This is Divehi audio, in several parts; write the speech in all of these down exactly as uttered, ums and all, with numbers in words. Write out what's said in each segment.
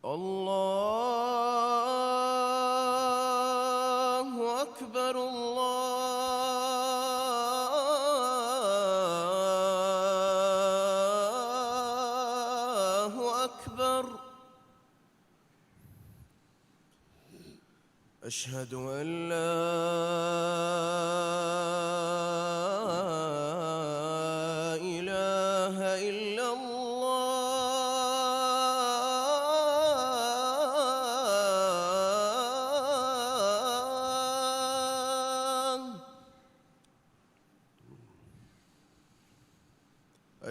الله أكبر، الله أكبر. أشهد أن لا إله إلا الله.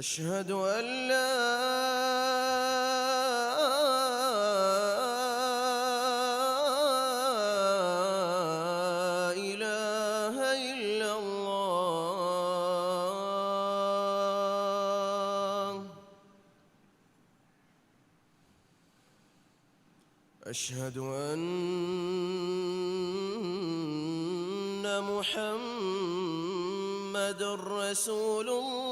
أشهد أن لا إله إلا الله. أشهد أن محمد رسول الله.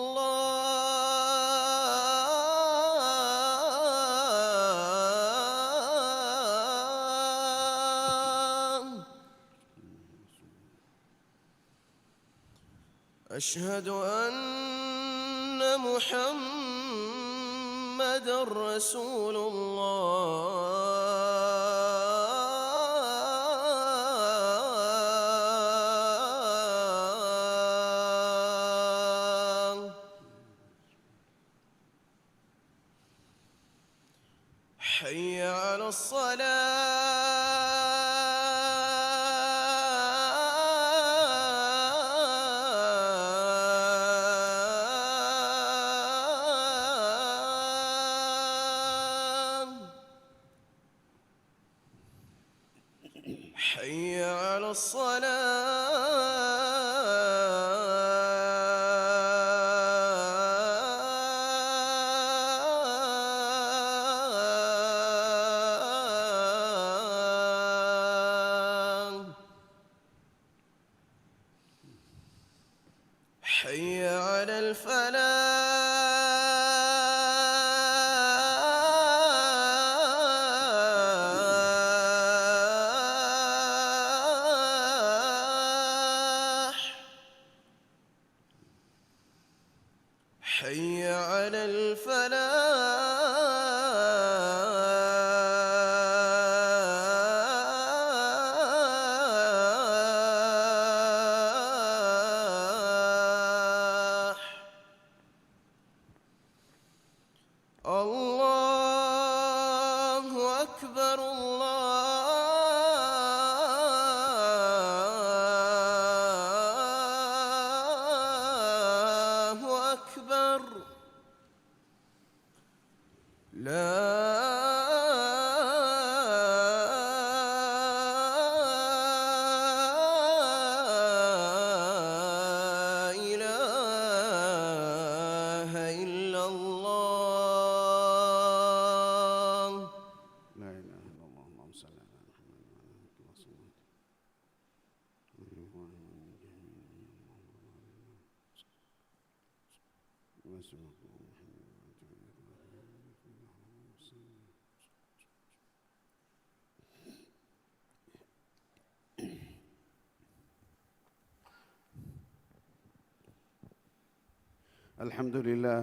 أشهد أن محمد رسول الله. حي على الصلاة. حي على الصلاة. حي على الفلاح. حي على الفلاح. الله أكبر، الله أكبر. لا إله إلا الله. لا إله إلا الله. اللهم صل على محمد وعلى آل محمد. الحمد لله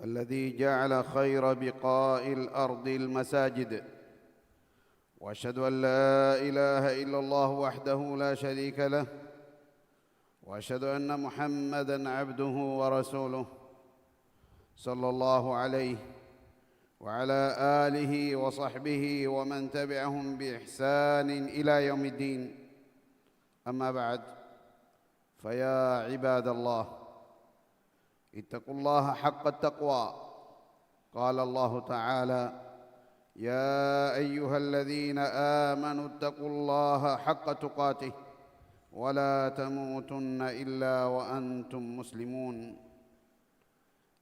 الذي جعل خير بقاع الأرض المساجد، وأشهد أن لا إله إلا الله وحده لا شريك له، وأشهد أن محمدا عبده ورسوله، صلى الله عليه وعلى آله وصحبه ومن تبعهم بإحسان إلى يوم الدين. أما بعد، فيا عباد الله، اتقوا الله حق التقوى. قال الله تعالى: يا أيها الذين آمنوا اتقوا الله حق تقاته ولا تموتن إلا وأنتم مسلمون.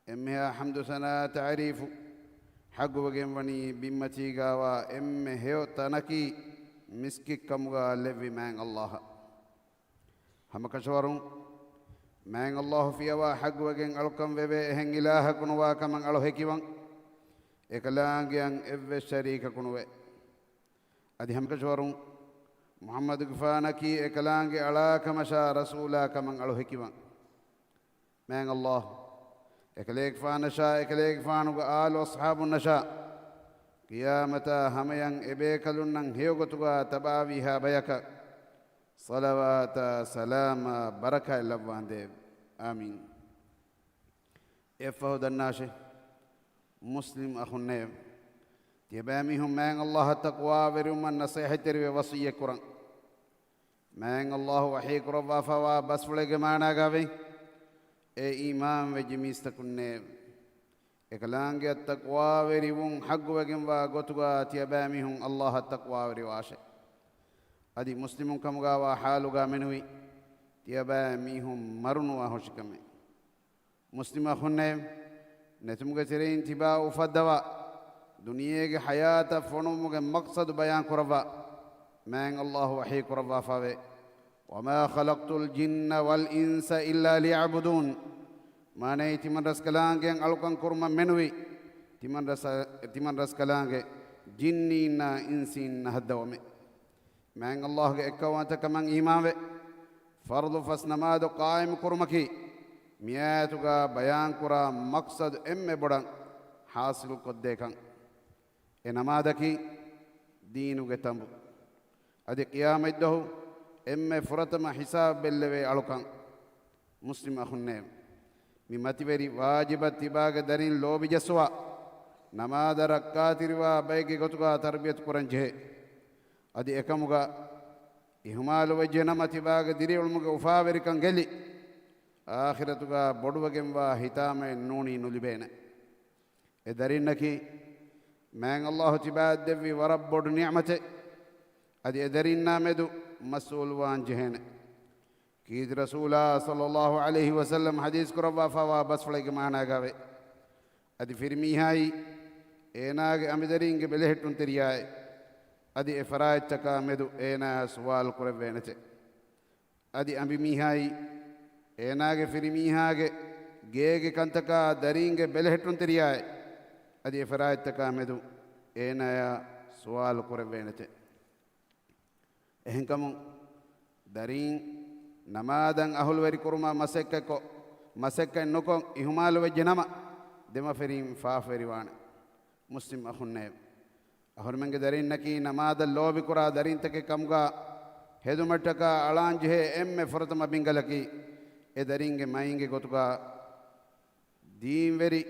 އެންމެހާ ޙަމްދު ސަނާ ތަޢުރީފު ޙައްޤުވެގެންވަނީ ބިންމަތީގާވާ އެންމެ ހެޔޮ ތަނަކީ މިސްކިތްކަމުގާ ލެއްވި މާތް ﷲ އަށް. ހަމަކަށަވަރުން މާތް ﷲ ފިޔަވާ ޙައްޤުވެގެން އަޅުކަން ވެވޭ އެހެން އިލާހަކު ނުވާ ކަމަށް އަޅު ހެކިވަން. އެކަލާނގެއަށް އެއްވެސް ޝަރީކަކު ނުވޭ. އަދި ހަމަކަށަވަރުން މުޙައްމަދުގެފާނަކީ އެކަލާނގެ އަޅާކަމަށާ ރަސޫލާ ކަމަށް އަޅު ހެކިވަން. މާތް ﷲ އެކަލޭގެފާނަށާ އެކަލޭގެފާނުގެ އާލު އަޞްޙާބުންނަށާ ޤިޔާމަތާ ހަމަޔަށް އެބޭކަލުންނަށް ހެޔޮގޮތުގާ ތަބާވީހާ ބަޔަކަށް ޞަލަވާތާ ސަލާމާ ބަރަކާތް ލައްވާނދޭވެ. އާމީން. އެއަށްފަހު ދަންނާށޭ، މުސްލިމް އަޚުންނޭވެ! ތިޔަބައިމީހުން މާތް ﷲ އަށް ތަޤްވާވެރިވުމަށް ނަޞޭޙަތްތެރިވެ ވަޞިއްޔަތްކުރަން. މާތް ﷲ ވަޙީކުރައްވާފައިވާ ބަސްފުޅެއްގެ މާނާގައި، އޭ އީމާންވެއްޖެ މީސްތަކުންނޭވެ! އެކަލާނގެއަށް ތަޤްވާވެރިވުން ޙައްޤުވެގެންވާ ގޮތުގާ ތިޔަބައިމީހުން ﷲ އަށް ތަޤްވާވެރިވާށޭ. އަދި މުސްލިމުން ކަމުގާވާ ޙާލުގާ މެނުވީ ތިޔަބައިމީހުން މަރުނުވާ ހުށިކަމެއް. މުސްލިމް އަޚުންނޭވެ! ނެތުމުގެ ތެރެއިން ތިބާ އުފައްދަވާ، ދުނިޔޭގެ ޙަޔާތަށް ފޮނުވުމުގެ މަޤްޞަދު ބަޔާންކުރައްވާ، މާތް ﷲ ވަޙީކުރައްވާފައިވޭ، وما خلقت الجن والإنس إلا ليعبدون. މާނައީ، ތިމަން ރަސްކަލާނގެއަށް އަޅުކަން ކުރުމަށް މެނުވީ، ތިމަން ރަސް-، ތިމަން ރަސްކަލާނގެ ޖިންނީންނާ އިންސީންނަށް ހައްދަވަމޭ. މާތް ﷲ ގެ އެއްކައުވަންތަކަމަށް އީމާންވެ، ފަރުޟު ފަސް ނަމާދު ޤާއިމު ކުރުމަކީ، މިއާޔަތުގާ ބަޔާންކުރާ މަޤްޞަދު އެންމެ ބޮޑަށް ޙާޞިލުކޮށްދޭކަން. އެ ނަމާދަކީ ދީނުގެ ތަނބު. އަދި ޤިޔާމަތްދުވަހު އެންމެ ފުރަތަމަ ޙިސާބު ބެއްލެވޭ އަޅުކަން. މުސްލިމް އަޚުންނޭވެ! މި މަތިވެރި ވާޖިބަށް ތިބާގެ ދަރިން ލޯބިޖައްސުވާ، ނަމާދަށް ރައްކާތެރިވާ ބައެއްގެ ގޮތުގާ ތަރުބިޔަތު ކުރަން ޖެހޭ. އަދި އެކަމުގާ އިހުމާލުވެއްޖެ ނަމަ، ތިބާގެ ދިރިއުޅުމުގެ އުފާވެރިކަން ގެއްލި، އާޚިރަތުގާ ބޮޑުވެގެންވާ ހިތާމައެއް ނޫނީ ނުލިބޭނެ. އެ ދަރިންނަކީ މާތް ﷲ ތިބާއަށް ދެއްވި ވަރަށް ބޮޑު ނިޢުމަތެއް. އަދި އެ ދަރިންނާ މެދު މަސްއޫލުވާން ޖެހޭނެ. ކީރިތި ރަސޫލާ ޞައްލައްލާހު ޢަލައިހި ވަސައްލަމް ޙަދީޘް ކުރައްވާފައިވާ ބަސްފުޅެއްގެ މާނާގައިވޭ، އަދި ފިރިމީހާއީ އޭނާގެ އަނބިދަރީންގެ ބެލެހެއްޓުންތެރިޔާއޭ. އަދި އެ ފަރާތްތަކާ މެދު އޭނާއާ ސުވާލު ކުރެއްވޭނެތެ. އަދި އަނބިމީހާއީ އޭނާގެ ފިރިމީހާގެ ގޭގެ ކަންތަކާ ދަރީންގެ ބެލެހެއްޓުންތެރިޔާއޭ. އަދި އެ ފަރާތްތަކާ މެދު އޭނާއާ ސުވާލު ކުރެއްވޭނެތެ. އެހެންކަމުން، ދަރީން ނަމާދަށް އަހުލުވެރިކުރުމަށް މަސައްކަތްކޮށް، މަސައްކަތް ނުކޮށް އިހުމާލުވެއްޖެ ނަމަ، ދެމަފިރިން ފާފަވެރިވާނެ. މުސްލިމް އަޚުންނޭވެ! އަހުރެމެންގެ ދަރިންނަކީ ނަމާދަށް ލޯބިކުރާ ދަރިންތަކެއް ކަމުގާ ހެދުމަށްޓަކާ އަޅާންޖެހޭ އެންމެ ފުރަތަމަ ބިންގަލަކީ، އެ ދަރިންގެ މައިންގެ ގޮތުގާ ދީންވެރި،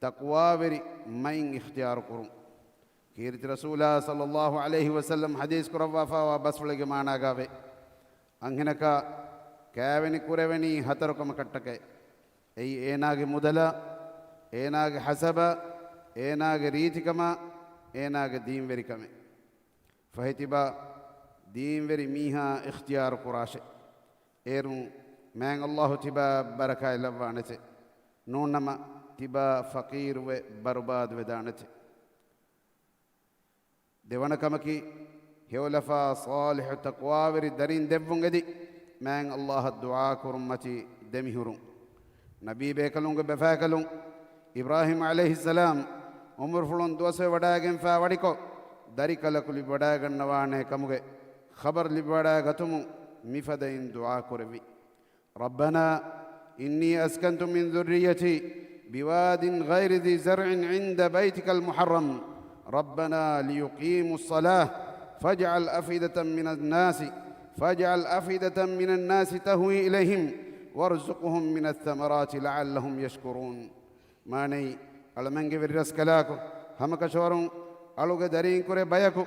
ތަޤްވާވެރި މައިން އިޚްތިޔާރު ކުރުން. ކީރިތި ރަސޫލާ ޞައްލައްލާހު ޢަލައިހި ވަސައްލަމް ޙަދީޘް ކުރައްވާފައިވާ ބަސްފުޅެއްގެ މާނާގައިވޭ، އަންހެނަކާ ކާވެނި ކުރެވެނީ ހަތަރު ކަމަކަށްޓަކައި. އެއީ އޭނާގެ މުދަލާ، އޭނާގެ ޙަސަބާ، އޭނާގެ ރީތިކަމާ، އޭނާގެ ދީންވެރިކަމެއް. ފަހެ ތިބާ ދީންވެރި މީހާ އިޚްތިޔާރު ކުރާށޭ. އޭރުން މާތް ﷲ ތިބާ ބަރަކާތް ލައްވާނެތެ. ނޫންނަމަ ތިބާ ފަޤީރުވެ ބަރުބާދުވެދާނެތެ. ދެވަނަ ކަމަކީ، ހެޔޮލަފާ ޞާލިޙު ތަޤްވާވެރި ދަރިން ދެއްވުން އެދި، މާތް ﷲ އަށް ދުޢާ ކުރުންމަތީ ދެމިހުރުން. ނަބީ ބޭކަލުންގެ ބަފާކަލުން އިބްރާހީމް ޢަލައިހިއްސަލާމް ޢުމުރުފުޅުން ދުވަސްވެވަޑައިގެންފާ ވަޑިކޮށް، ދަރިކަލަކު ލިބިވަޑައިގަންނަވާނޭ ކަމުގެ ޚަބަރު ލިބިވަޑައިގަތުމުން މިފަދައިން ދުޢާ ކުރެއްވި. ربنا إني أسكنت من ذريتي بواد غير ذي زرع عند بيتك المحرم ربنا ليقيموا الصلاة فاجعل أفئدة من الناس، فاجعل أفئدة من الناس تهوي إليهم وارزقهم من الثمرات لعلهم يشكرون. މާނައީ، އަޅަމެންގެ ވެރިރަސްކަލާކޮ، ހަމަކަށަވަރުން އަޅުގެ ދަރީންކުރެ ބަޔަކު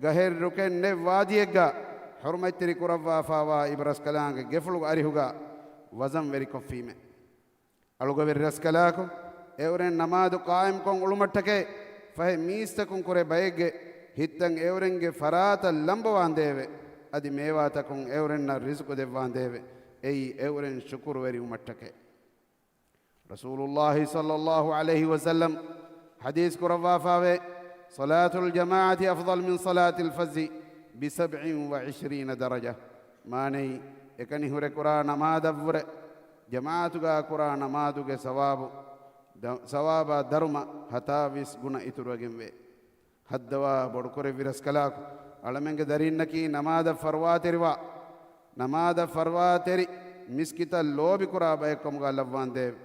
ގަހެއް ރުކެއް ނެތް ވާދީއެއްގަ ޙުރުމަތްތެރި ކުރައްވާފާވާ އިބްރަސްކަލާނގެ ގެފުޅުގެ އަރިހުގަ ވަޒަންވެރިކޮށްފީމެ. އަޅުގެ ވެރިރަސްކަލާކޮ، އެއުރެން ނަމާދު ޤާއިމްކޮށް އުޅުމަށްޓަކައި ފަހެ މީސްތަކުން ކުރެ ބައެއްގެ ހިތްތައް އެއުރެންގެ ފަރާތަށް ލަނބަވާނދޭވެ. އަދި މޭވާތަކުން އެއުރެންނަށް ރިޒުޤު ދެއްވާނދޭވެ. އެއީ އެއުރެން ޝުކުރުވެރިވުމަށްޓަކައި. ރަސޫލުﷲ ޞައްލައްލާހު ޢަލައިހި ވަސައްލަމް ޙަދީޘް ކުރައްވާފާވޭ، صلاة الجماعة أفضل من صلاة الفذ بسبع وعشرين درجة. މާނައީ، އެކަނި ހުރެ ކުރާ ނަމާދަށްވުރެ ޖަމާޢަތުގާ ކުރާ ނަމާދުގެ ސަވާބު ސަވާބާ ދަރުމަ ހަތާވީސް ގުނަ އިތުރުވެގެންވޭ. ހައްދަވާ ބޮޑުކުރެއްވި ރަސްކަލާކު، އަޅަމެންގެ ދަރީންނަކީ ނަމާދަށް ފަރުވާތެރިވާ، ނަމާދަށް ފަރުވާތެރި މިސްކިތަށް ލޯބިކުރާ ބައެއްކަމުގަ ލައްވާނދޭވެ.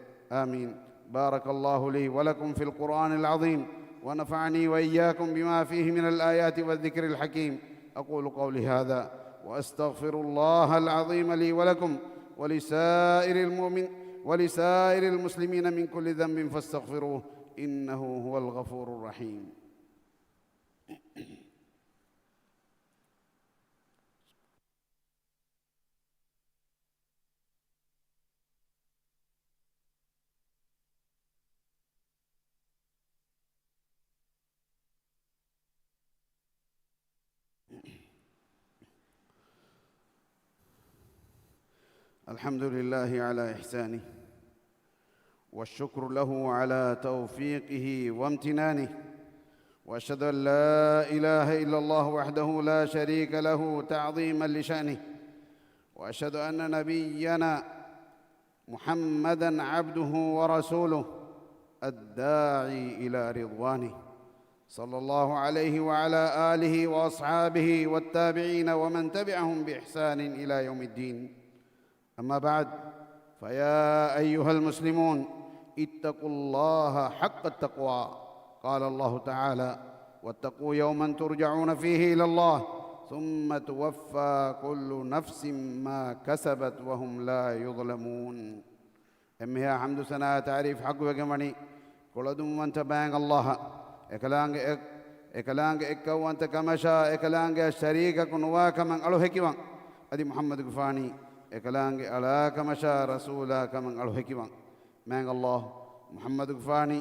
آمين. بارك الله لي ولكم في القرآن العظيم، ونفعني وإياكم بما فيه من الآيات والذكر الحكيم. أقول قولي هذا، وأستغفر الله العظيم لي ولكم، ولسائر المؤمن، ولسائر المسلمين من كل ذنب فاستغفروه، إنه هو الغفور الرحيم. الحمد لله على إحسانه، والشكر له على توفيقه وامتنانه، وأشهد أن لا إله إلا الله وحده لا شريك له تعظيما لشأنه، وأشهد أن نبينا محمدا عبده ورسوله الداعي إلى رضوانه، صلى الله عليه وعلى آله وأصحابه والتابعين ومن تبعهم بإحسان إلى يوم الدين. أما بعد، فيا أيها المسلمون، اتقوا الله حق التقوى. قال الله تعالى: واتقوا يوما ترجعون فيه إلى الله ثم توفى كل نفس ما كسبت وهم لا يظلمون. އެންމެހާ ޙަމްދު ސަނާ ތަޢުރީފް ޙައްޤުވެގެން ވަނީ ކުޅަދުންވަންތަ މާތް ﷲ އަށް. އެކަލާނގެ އެ-، އެކަލާނގެ އެއްކައުވަންތަ ކަމަށާ، އެކަލާނގެއަށް ޝަރީކަކު ނުވާ ކަމަށް އަޅު ހެކިވަން. އަދި މުޙައްމަދުގެފާނީ އެކަލާނގެ އަޅާ ކަމަށާ، ރަސޫލާ ކަމަށް އަޅު ހެކިވަން. މާތް ﷲ މުޙައްމަދުގެފާނީ،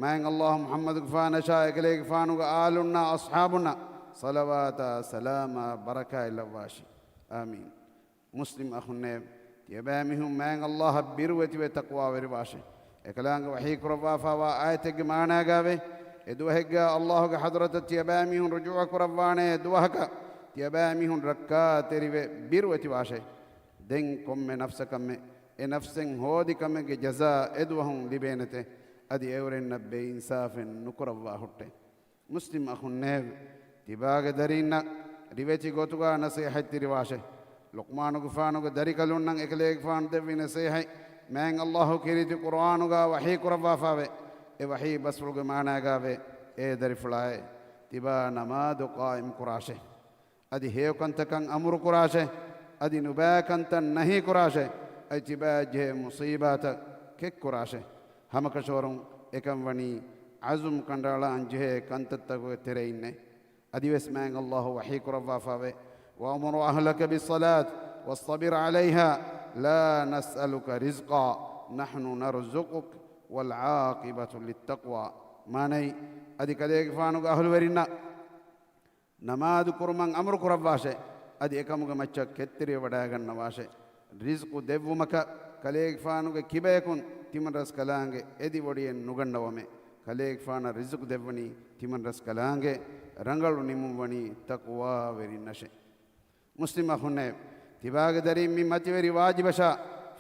މާތް ﷲ މުޙައްމަދުގެފާނަށާ، އެކަލޭގެފާނުގެ އާލުންނާ އަޞްޙާބުންނަށް ޞަލަވާތާ ސަލާމާ ބަރަކާތް ލައްވާށި. އާމީން. މުސްލިމް އަޚުންނޭވެ! ތިޔަބައިމީހުން މާތް ﷲ އަށް ބިރުވެތިވެ ތަޤްވާވެރިވާށޭ. އެކަލާނގެ ވަޙީ ކުރައްވާފައިވާ އާޔަތެއްގެ މާނާގައިވޭ، އެދުވަހެއްގަ ﷲ ގެ ޙަޟްރަތަށް ތިޔަބައިމީހުން ރުޖޫޢަ ކުރައްވާނޭ ދުވަހަކަށް، ތިޔަބައިމީހުން ރައްކާތެރިވެ ބިރުވެތިވާށޭ. ދެން ކޮންމެ ނަފްސަކަށްމެ އެ ނަފްސެއް ހޯދި ކަމެއްގެ ޖަޒާ އެދުވަހުން ލިބޭނެތެ. އަދި އެއުރެންނަށް ބޭއިންސާފެއް ނުކުރައްވާ ހުއްޓޭ. މުސްލިމް އަޚުންނޭވެ! ތިބާގެ ދަރީންނަށް ރިވެތި ގޮތުގަ ނަސޭހަތްތެރިވާށޭ. ލުޤްމާނުގެފާނުގެ ދަރިކަލުންނަށް އެކަލޭގެފާނު ދެއްވި ނަސޭހަތް މާތް ﷲ ކީރިތި ޤުރުއާނުގަ ވަޙީ ކުރައްވާފައިވޭ. އެ ވަޙީ ބަސްފުޅުގެ މާނާގައިވޭ، އޭ ދަރިފުޅާއޭ! ތިބާ ނަމާދު ޤާއިމް ކުރާށޭ. އަދި ހެޔޮކަންތަކަށް އަމުރު ކުރާށޭ. އަދި ނުބައި ކަންތައް ނަހީ ކުރާށޭ. އަދި ތިބާއަށްޖެހޭ މުޞީބާތައް ކެތްކުރާށޭ. ހަމަކަށަވަރުން އެކަން ވަނީ ޢަޒުމް ކަނޑައަޅާން ޖެހޭ ކަންތައްތަކުގެ ތެރެއިންނޭ. އަދިވެސް މާތް ﷲ ވަޙީ ކުރައްވާފައިވޭ، وأمر أهلك بالصلاة واصطبر عليها لا نسألك رزقا نحن نرزقك والعاقبة للتقوى. މާނައީ، އަދި ކަލޭގެފާނުގެ އަހުލުވެރިންނަށް ނަމާދު ކުރުމަށް އަމުރު ކުރައްވާށޭ. އަދި އެކަމުގެ މައްޗަށް ކެތްތެރިވެވަޑައިގަންނަވާށޭ. ރިޒްޤު ދެއްވުމަކަށް ކަލޭގެފާނުގެ ކިބަޔަކުން ތިމަންރަސްކަލާނގެ އެދިވޮޑިއެއް ނުގަންނަވަމޭ. ކަލޭގެފާނަށް ރިޒްޤު ދެއްވަނީ ތިމަންރަސްކަލާނގެ، ރަނގަޅު ނިމުން ވަނީ ތަޤްވާވެރިންނަށޭ. މުސްލިމް އަޚުންނޭ! ތިބާގެ ދަރީން މި މަތިވެރި ވާޖިބަށާ،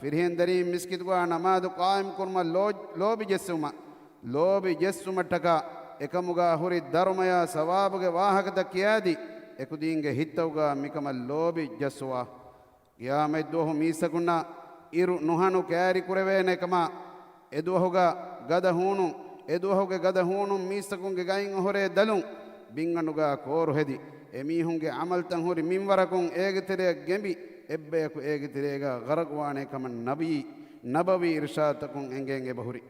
ފިރިހެން ދަރީން މިސްކިތުގާ ނަމާދު ޤާއިމް ކުރުމަށް ލޯ-، ލޯބި ޖެއްސުމަށް، ލޯބި ޖެއްސުމަށްޓަކާ އެކަމުގާ ހުރި ދަރުމަޔާ ސަވާބުގެ ވާހަކަތައް ކިޔާދީ، އެކުދީންގެ ހިތްތަކުގާ މިކަމަށް ލޯބި ޖައްސުވާ. ޤިޔާމަތްދުވަހު މީސްތަކުންނާ އިރު ނުހަނު ކައިރި ކުރެވޭނެ ކަމާ، އެދުވަހުގަ ގަދަ ހޫނުން، އެދުވަހުގެ ގަދަ ހޫނުން މީސްތަކުންގެ ގައިން އޮހޮރޭ ދަލުން، ބިންގަނޑުގަ ކޯރު ހެދި، އެމީހުންގެ ޢަމަލުތައް ހުރި މިންވަރަކުން އޭގެ ތެރެއަށް ގެނބި، އެއްބަޔަކު އޭގެ ތެރޭގަ ޣަރަޤުވާނެ ކަމަށް ނަބީ، ނަބަވީ އިރުޝާދުތަކުން އެނގޭން އެބަހުރި.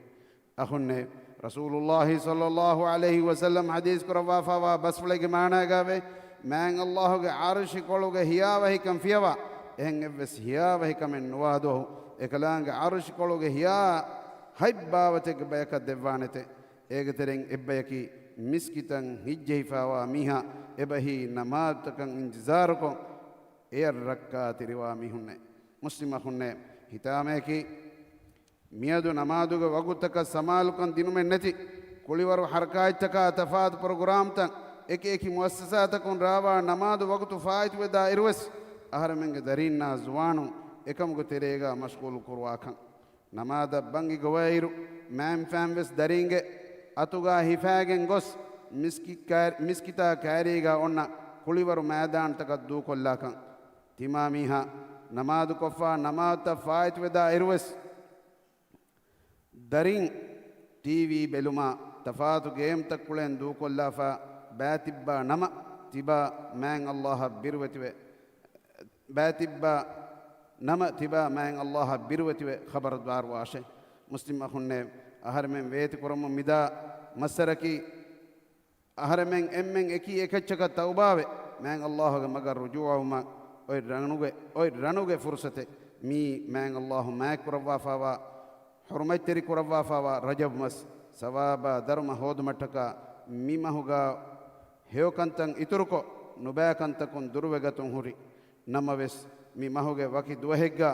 އަޚުންނޭ، ރަސޫލުﷲ ޞައްލަﷲ ޢަލައިހި ވަސައްލަމް ޙަދީޘް ކުރައްވާފައިވާ ބަސްފުޅެއްގެ މާނާގައިވޭ، މާތް ﷲ ގެ ޢަރުޝި ކޮޅުގެ ހިޔާވަހިކަން ފިޔަވާ، އެހެން އެއްވެސް ހިޔާވަހިކަމެއް ނުވާ ދުވަހު، އެކަލާނގެ ޢަރުޝި ކޮޅުގެ ހިޔާ ހަތް ބާވަތެއްގެ ބަޔަކަށް ދެއްވާނެތެ. އޭގެ ތެރެއިން އެއްބަޔަކީ މިސްކިތަށް ހިތްޖެހިފައިވާ މީހާ، އެބަހީ ނަމާދުތަކަށް އިންތިޒާރުކޮށް، އެޔަށް ރައްކާތެރިވާ މީހުންނޭ. މުސްލިމް އަޚުންނޭ، ހިތާމަޔަކީ، މިއަދު ނަމާދުގެ ވަގުތުތަކަށް ސަމާލުކަން ދިނުމެއް ނެތި، ކުޅިވަރު ޙަރަކާތްތަކާ ތަފާތު ޕްރޮގްރާމްތައް، އެކި އެކި މުއައްސަސާތަކުން ރާވާ ނަމާދު ވަގުތު ފާއިތުވެދާ އިރުވެސް، އަހަރެމެންގެ ދަރީންނާ ޒުވާނުން އެކަމުގެ ތެރޭގަ މަޝްޣޫލު ކުރުވާކަން. ނަމާދަށް ބަންގި ގޮވައިރު، މައިންފާން ވެސް ދަރީންގެ އަތުގާ ހިފާގެން ގޮސް، މިސްކިތް ކާ-، މިސްކިތާ ކާރީގާ އޮންނަ ކުޅިވަރު މައިދާންތަކަށް ދޫކޮށްލާކަން. ތިމާމީހާ ނަމާދުކޮށްފާ ނަމާދުތައް ފާއިތުވެދާ އިރުވެސް، ދަރިން ޓީވީ ބެލުމާ، ތަފާތު ގޭމްތައް ކުޅެން ދޫކޮށްލާފާ ބާތިއްބާ ނަމަ، ތިބާ މާތް ﷲ އަށް ބިރުވެތިވެ، ބާތިއްބާ ނަމަ، ތިބާ މާތް ﷲ އަށް ބިރުވެތިވެ ޚަބަރުދާރުވާށޭ. މުސްލިމް އަޚުންނޭ، އަހަރެމެން ވޭތިކުރަމުން މިދާ މައްސަރަކީ، އަހަރެމެން އެންމެން އެކީ އެކައްޗަކަށް ތައުބާވެ، މާތް ﷲ ގެ މަގަށް ރުޖޫޢަވުމަށް އޮތް ރަނުގެ، އޮތް ރަނުގެ ފުރުސަތެއް. މީ މާތް ﷲ މާތްކުރައްވާފާވާ، ޙުރުމަތްތެރި ކުރައްވާފާވާ ރަޖަބު މަސް، ސަވާބާ ދަރުމަ ހޯދުމަށްޓަކާ މި މަހުގާ ހެޔޮކަންތައް އިތުރުކޮށް، ނުބައިކަންތަކުން ދުރުވެގަތުން ހުރި. ނަމަވެސް، މި މަހުގެ ވަކި ދުވަހެއްގަ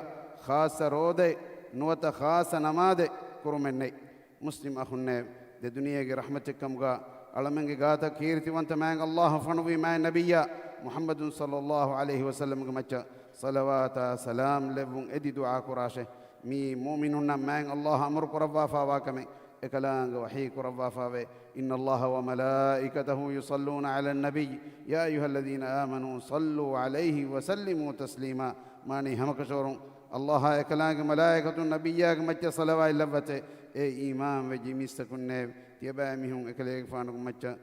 ޚާއްޞަ ރޯދައެއް ނުވަތަ ޚާއްޞަ ނަމާދެއް ކުރުމެއް ނެތް. މުސްލިމް އަޚުންނޭ، ދެ ދުނިޔޭގެ ރަޙްމަތެއްކަމުގަ އަޅަމެންގެ ގާތަށް ކީރިތިވަންތަ މާތް ﷲ ފޮނުވި މާތް ނަބިއްޔާ މުޙައްމަދު ޞައްލައްލާހު ޢަލައިހި ވަސައްލަމްގެ މައްޗަށް ޞަލަވާތާ ސަލާމް ލެއްވުން އެދި ދުޢާ ކުރާށޭ. މީ މުއުމިނުންނަށް މާތް ﷲ އަމުރު ކުރައްވާފާވާ ކަމެއް. އެކަލާނގެ ވަޙީ ކުރައްވާފާވޭ، إن الله وملائكته يصلون على النبي يا أيها الذين آمنوا صلوا عليه وسلموا تسليما. މާނީ ހަމަކަށަވަރުން ﷲ އާ އެކަލާނގެ މަލާއިކަތުން ނަބިއްޔާގެ މައްޗަށް ޞަލަވާތް ލައްވަތޭ، އޭ އީމާންވެއްޖެ މީސްތަކުންނޭ، ތިޔަބައިމީހުން އެކަލޭގެފާނުގެ މައްޗަށް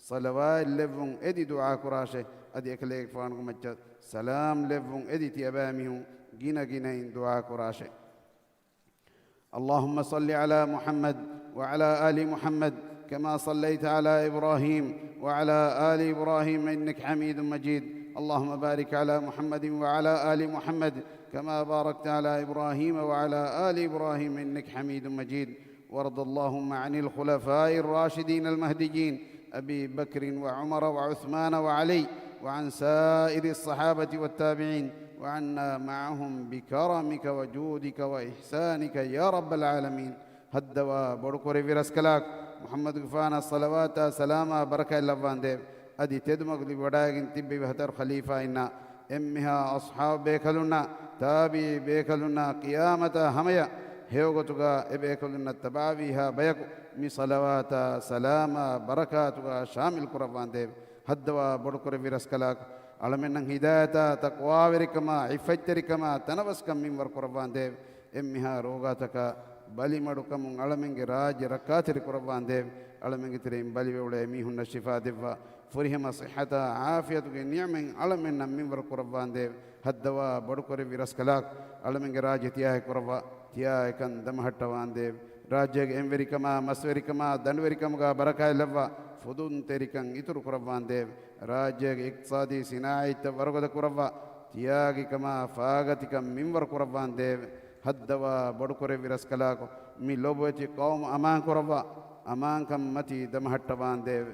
ޞަލަވާތް ލެއްވުން އެދި ދުޢާ ކުރާށޭ، އަދި އެކަލޭގެފާނުގެ މައްޗަށް ސަލާމް ލެއްވުން އެދި ތިޔަބައިމީހުން ގިނަ ގިނައިން ދުޢާ ކުރާށޭ. اللهم صل على محمد وعلى آل محمد كما صليت على إبراهيم وعلى آل إبراهيم إنك حميد مجيد. اللهم بارك على محمد وعلى آل محمد كما باركت على إبراهيم وعلى آل إبراهيم إنك حميد مجيد. وارض اللهم عن الخلفاء الراشدين المهديين أبي بكر وعمر وعثمان وعلي وعن سائر الصحابة والتابعين وعنا معهم بكرمك وجودك وإحسانك يا رب العالمين. ހައްދަވާ ބޮޑުކުރެއްވި ރަސްކަލާކޮ، މުޙައްމަދުގެފާނަށް ޞަލަވާތާ ސަލާމާ ބަރަކާތް ލައްވާނދޭވެ. އަދި ތެދުމަގު ލިބިވަޑައިގެން ތިއްބެވި ހަތަރު ޚަލީފާއިންނާ، އެންމެހާ އަޞްޙާބު ބޭކަލުންނާ، ތާބިޢީ ބޭކަލުންނާ، ޤިޔާމަތާ ހަމަޔަށް ހެޔޮގޮތުގާ އެބޭކަލުންނަށް ތަބާވީހާ ބަޔަކު މި ޞަލަވާތާ ސަލާމާ ބަރަކާތުގާ ޝާމިލް ކުރައްވާނދޭވެ. ހައްދަވާ ބޮޑުކުރެއްވި ރަސްކަލާކޮ، އަޅަމެންނަށް ހިދާޔަތާ، ތަޤްވާވެރިކަމާ، ޢިއްފަތްތެރިކަމާ، ތަނަވަސްކަން މިންވަރު ކުރައްވާނދޭވެ. އެންމެހާ ރޯގާތަކާ ބަލިމަޑުކަމުން އަޅަމެންގެ ރާއްޖެ ރައްކާތެރި ކުރައްވާނދޭވެ. އަޅަމެންގެ ތެރެއިން ބަލިވެ އުޅޭ މީހުންނަށް ޝިފާ ދެއްވާ، ފުރިހަމަ ޞިއްޙަތާ ޢާފިޔަތުގެ ނިޢުމަތް އަޅަމެންނަށް މިންވަރު ކުރައްވާނދޭވެ. ހައްދަވާ ބޮޑުކުރެއްވި ރަސްކަލާކޮ، އަޅަމެންގެ ރާއްޖެ ތިޔާއެއް ކުރައްވާ، ތިޔާއެކަން ދަމަހައްޓަވާނދޭވެ. ރާއްޖޭގެ އެންވެރިކަމާ، މަސްވެރިކަމާ، ދަނޑުވެރިކަމުގާ ބަރަކާތް ލައްވާ، ފުދުންތެރިކަން އިތުރު ކުރައްވާނދޭވެ. ރާއްޖޭގެ އިޤްތިޞާދީ ސިނާޢީތައް ވަރުގަދަ ކުރައްވާ، ތިޔާގިކަމާ، ފާގަތިކަން މިންވަރު ކުރައްވާނދޭވެ. ހައްދަވާ ބޮޑުކުރެއްވި ރަސްކަލާކޮ، މި ލޮބުވެތި ޤައުމު އަމާން ކުރައްވާ، އަމާންކަން މަތީ ދަމަހައްޓަވާނދޭވެ.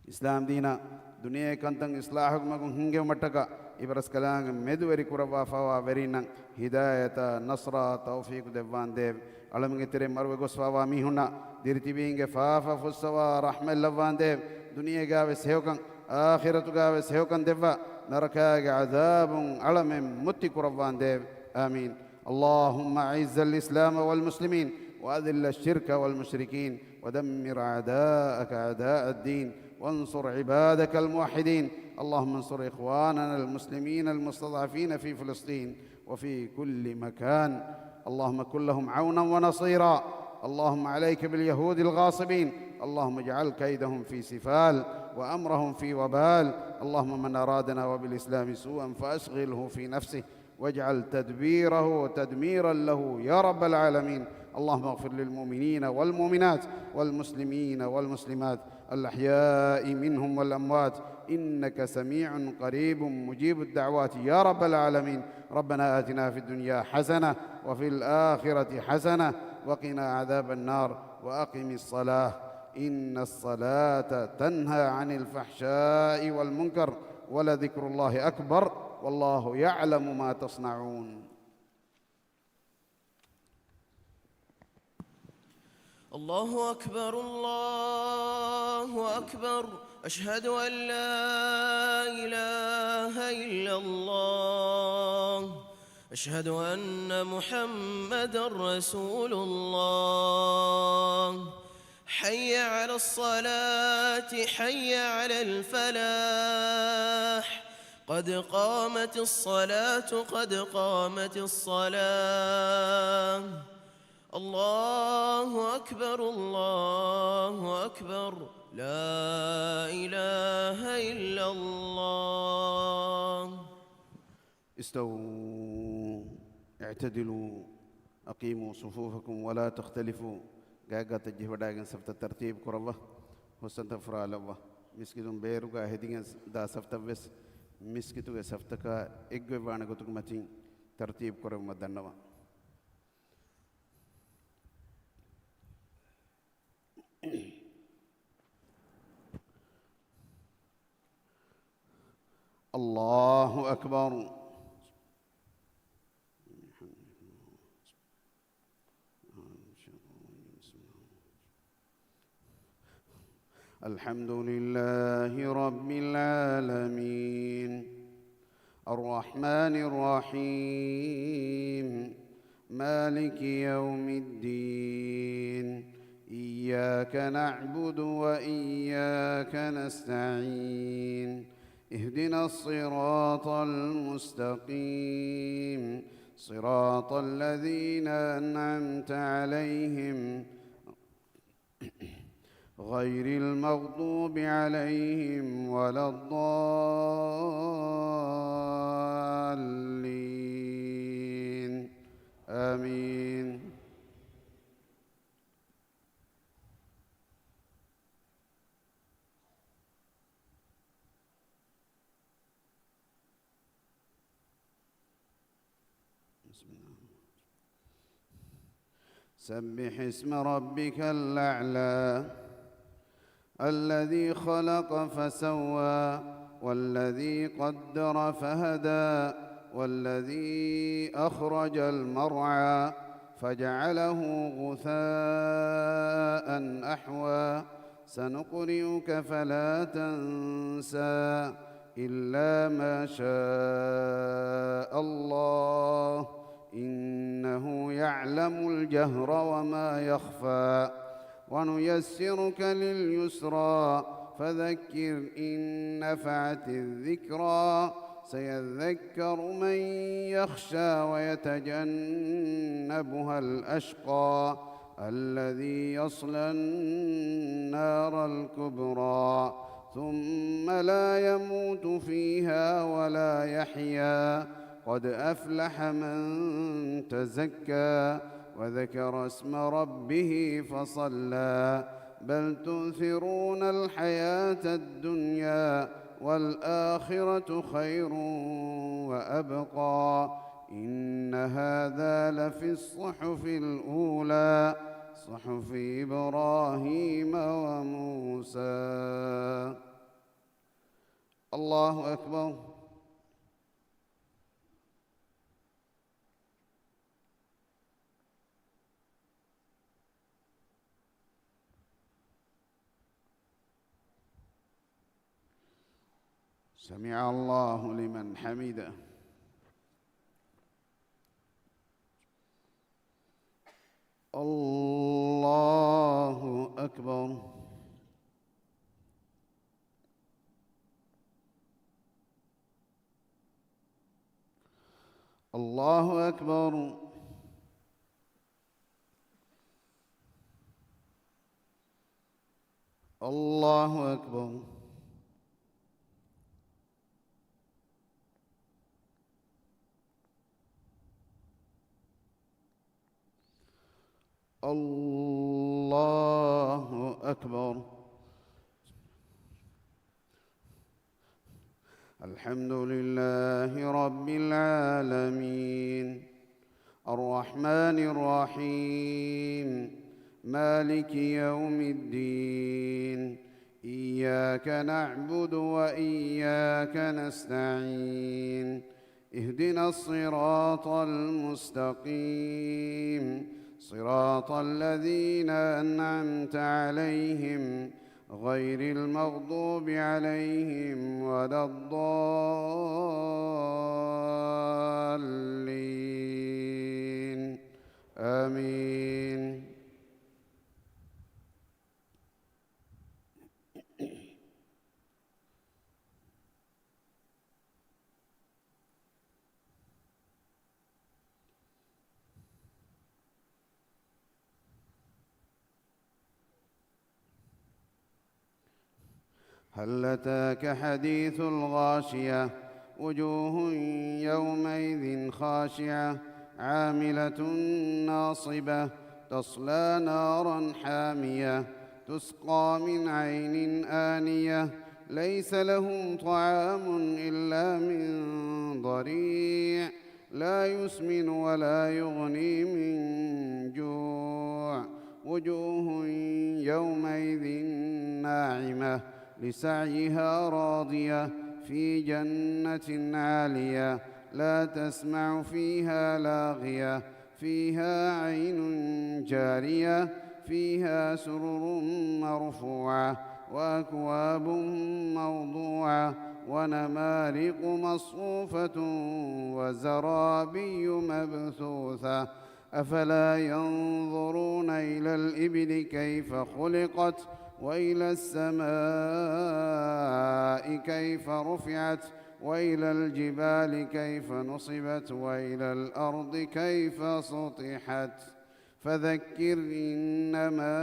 އިސްލާމް ދީނަށް ދުނިޔެ ކަންތައް އިޞްލާޙުގެ މަގުން ހިންގެވުމަށްޓަކާ އިބަރަސްކަލާނގެ މެދުވެރި ކުރައްވާފައިވާ ވެރީންނަށް ހިދާޔަތާ، ނަޞްރާ، ތައުފީޤު ދެއްވާނދޭވެ. އަޅަމެންގެ ތެރެއިން މަރުވެ ގޮސްފައިވާ މީހުންނަށް ދިރިތިބީންގެ ފާފަ ފުއްސަވާ ރަޙްމަތް ލައްވާނދޭވެ. ދުނިޔޭގާވެސް ހެޔޮކަން، އާޚިރަތުގާވެސް ހެޔޮކަން ދެއްވާ، ނަރަކާގެ ޢަޛާބުން އަޅަމެން މުއްތި ކުރައްވާނދޭވެ. އާމީން. اللهم أعز الإسلام والمسلمين وأذل الشرك والمشركين ودمر أعداءك أعداء الدين وانصر عبادك الموحدين. اللهم انصر إخواننا المسلمين المستضعفين في فلسطين وفي كل مكان. اللهم كن لهم عونا ونصيرا. اللهم عليك باليهود الغاصبين. اللهم اجعل كيدهم في سفال وأمرهم في وبال. اللهم من أرادنا وبالإسلام سوءا فأشغله في نفسه واجعل تدبيره تدميرا له يا رب العالمين. اللهم اغفر للمؤمنين والمؤمنات والمسلمين والمسلمات الأحياء منهم والأموات إنك سميع قريب مجيب الدعوات يا رب العالمين. ربنا آتنا في الدنيا حسنة وفي الآخرة حسنة وقنا عذاب النار وأقم الصلاة إن الصلاة تنهى عن الفحشاء والمنكر ولذكر الله أكبر والله يعلم ما تصنعون. الله أكبر، الله أكبر، أشهد أن لا إله إلا الله. أشهد أن محمدا رسول الله. حي على الصلاة، حي على الفلاح. قد قامت الصلاة، قد قامت الصلاة. الله أكبر، الله أكبر. لا إله إلا الله. استووا، اعتدلوا، أقيموا صفوفكم ولا تختلفوا. ގާތްގާތަށް ޖެހިވަޑައިގެން ސަފްތައް ތަރްތީބު ކުރައްވާ، ހުސްއަންތައް ފުރާލައްވާ. މިސްކިތުން ބޭރުގަ ހެދިގެން ދާ ސަފްތައް ވެސް މިސްކިތުގެ ސަފްތަކާ އެއްގޮތްވާނެ ގޮތުގެ މަތިން ތަރްތީބު ކުރެއްވުމަށް ދަންނަވާ. الله أكبر. الحمد لله رب العالمين. الرحمن الرحيم. مالك يوم الدين. إياك نعبد وإياك نستعين. اهدنا الصراط المستقيم. صراط الذين أنعمت عليهم غير المغضوب عليهم ولا الضالين. آمين. بسم الله. سبح اسم ربك الأعلى. الذي خلق فسوى، والذي قدر فهدى، والذي أخرج المرعى، فجعله غثاء أحوى. سنقرئك فلا تنسى إلا ما شاء الله، إنه يعلم الجهر وما يخفى. ونيسرك لليسرى، فذكر إن نفعت الذكرى. سيذكر من يخشى ويتجنبها الأشقى، الذي يصلى النار الكبرى، ثم لا يموت فيها ولا يحيا، قد أفلح من تزكى، وذكر اسم ربه فصلى، بل تؤثرون الحياة الدنيا، والآخرة خير وأبقى، إن هذا لفي الصحف الأولى، صحف إبراهيم وموسى. الله أكبر. سمع الله لمن حمده. الله أكبر. الله أكبر. الله أكبر. الله أكبر. الحمد لله رب العالمين. الرحمن الرحيم. مالك يوم الدين. إياك نعبد وإياك نستعين. اهدنا الصراط المستقيم. صراط الذين أنعمت عليهم غير المغضوب عليهم ولا الضالين. آمين. هل أتاك حديث الغاشية، وجوه يومئذ خاشعة، عاملة ناصبة، تصلى نارا حامية، تسقى من عين آنية، ليس لهم طعام إلا من ضريع، لا يسمن ولا يغني من جوع، وجوه يومئذ ناعمة، لسعيها راضية، في جنة عالية، لا تسمع فيها لاغية، فيها عين جارية، فيها سرر مرفوعة، وأكواب موضوعة، ونمارق مصفوفة، وزرابي مبثوثة. أفلا ينظرون إلى الإبل كيف خلقت، وإلى السماء كيف رفعت، وإلى الجبال كيف نصبت، وإلى الأرض كيف سطحت. فذكر إنما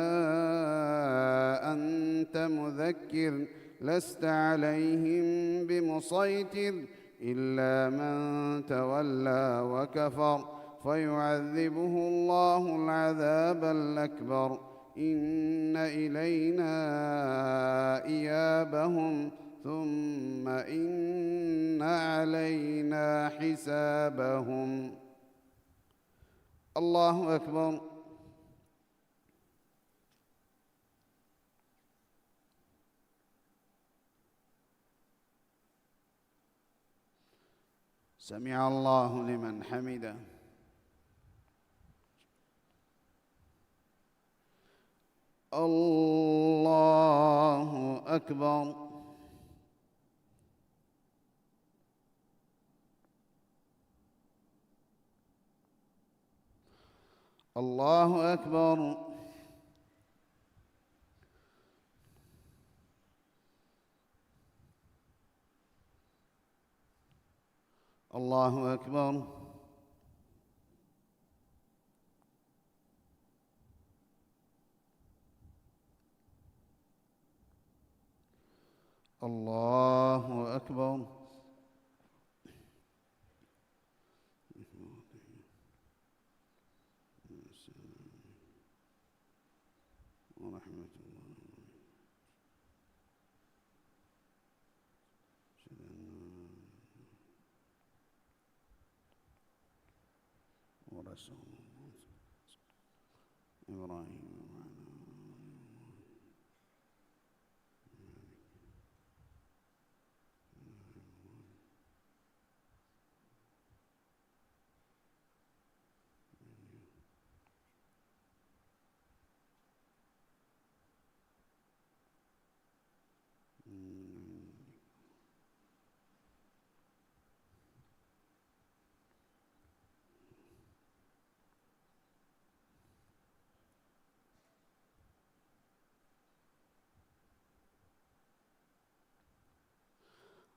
أنت مذكر، لست عليهم بمسيطر، إلا من تولى وكفر، فيعذبه الله العذاب الأكبر، إن إلينا إيابهم، ثم إن علينا حسابهم. الله أكبر. سمع الله لمن حمده. الله أكبر. الله أكبر. الله أكبر. الله أكبر. ورحمة الله. ورسول إبراهيم وعلى آل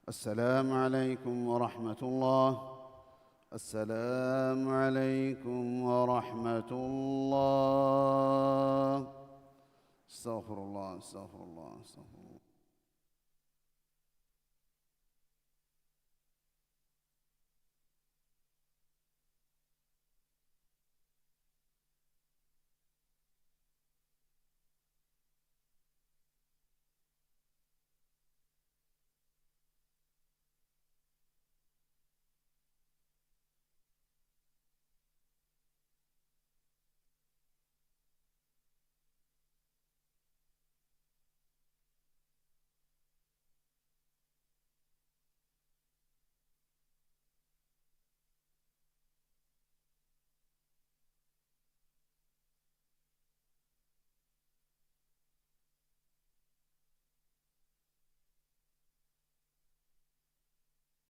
السلام عليكم ورحمة الله. السلام عليكم ورحمة الله. أستغفر الله، أستغفر الله، أستغفر الله.